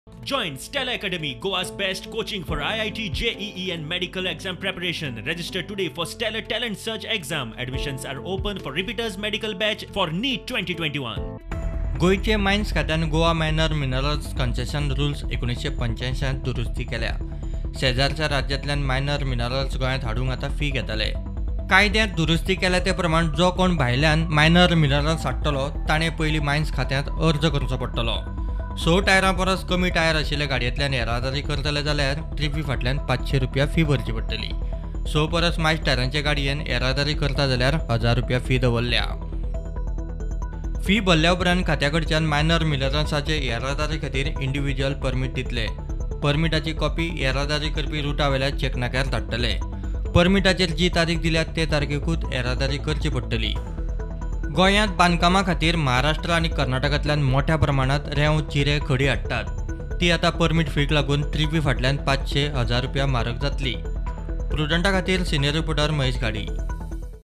Join Stella Academy, Goa's best coaching for IIT, JEE and medical exam preparation. Register today for Stellar Talent Search exam. Admissions are open for repeaters medical batch for NEET 2021. गोंयचे mines खात्यान Goa minor minerals concession rules 1985 दुरुस्ती केल्या. शेजारच्या राज्यांतल्यान minor minerals गोंयांत हाडूंक आतां fee घेतले. कायद्यांत दुरुस्ती केल्या ते प्रमाण जो कोण भायल्यान मायनर मिनरल्स हाडटलो ताणें पयलीं मायन्स खात्यांत अर्ज करचो पडटलो. 6 टायरां परस कमी टायर आशिल्ल्या गाडयेंतल्यान येरादारी करतले जाल्यार ट्रिपी फाटल्यान 500 रुपया फी भरची पडटली. 6 परस मायज टायरांचे गाडयेन येरादारी करता जाल्यार 1000 रुपया फी दवरल्या. फी भरल्या उपरांत खात्या कडच्यान मायनर मिनरल्साचे येरादारी खातीर इंडिव्हिज्युअल परमीट दितले. परमिटाची कॉपी येरादारी करपी रुटा वेल्या चेकनाक्यार धाडटले. परमिटाचेर जी तारीख दिल्या ते तारखेकूच येरादारी करची पडटली. गोंयांत बांदकामा खातीर महाराष्ट्र आनी कर्नाटकांतल्यान मोठ्या प्रमाणांत रेंव, चिरे, खडी हाडटात. ती आतां परमीट फीक लागून ट्रिपी फाटल्यान 500-1000 रुपया म्हारग जातली. प्रुडंटा खातीर सिनियर रिपोर्टर महेश घाडी.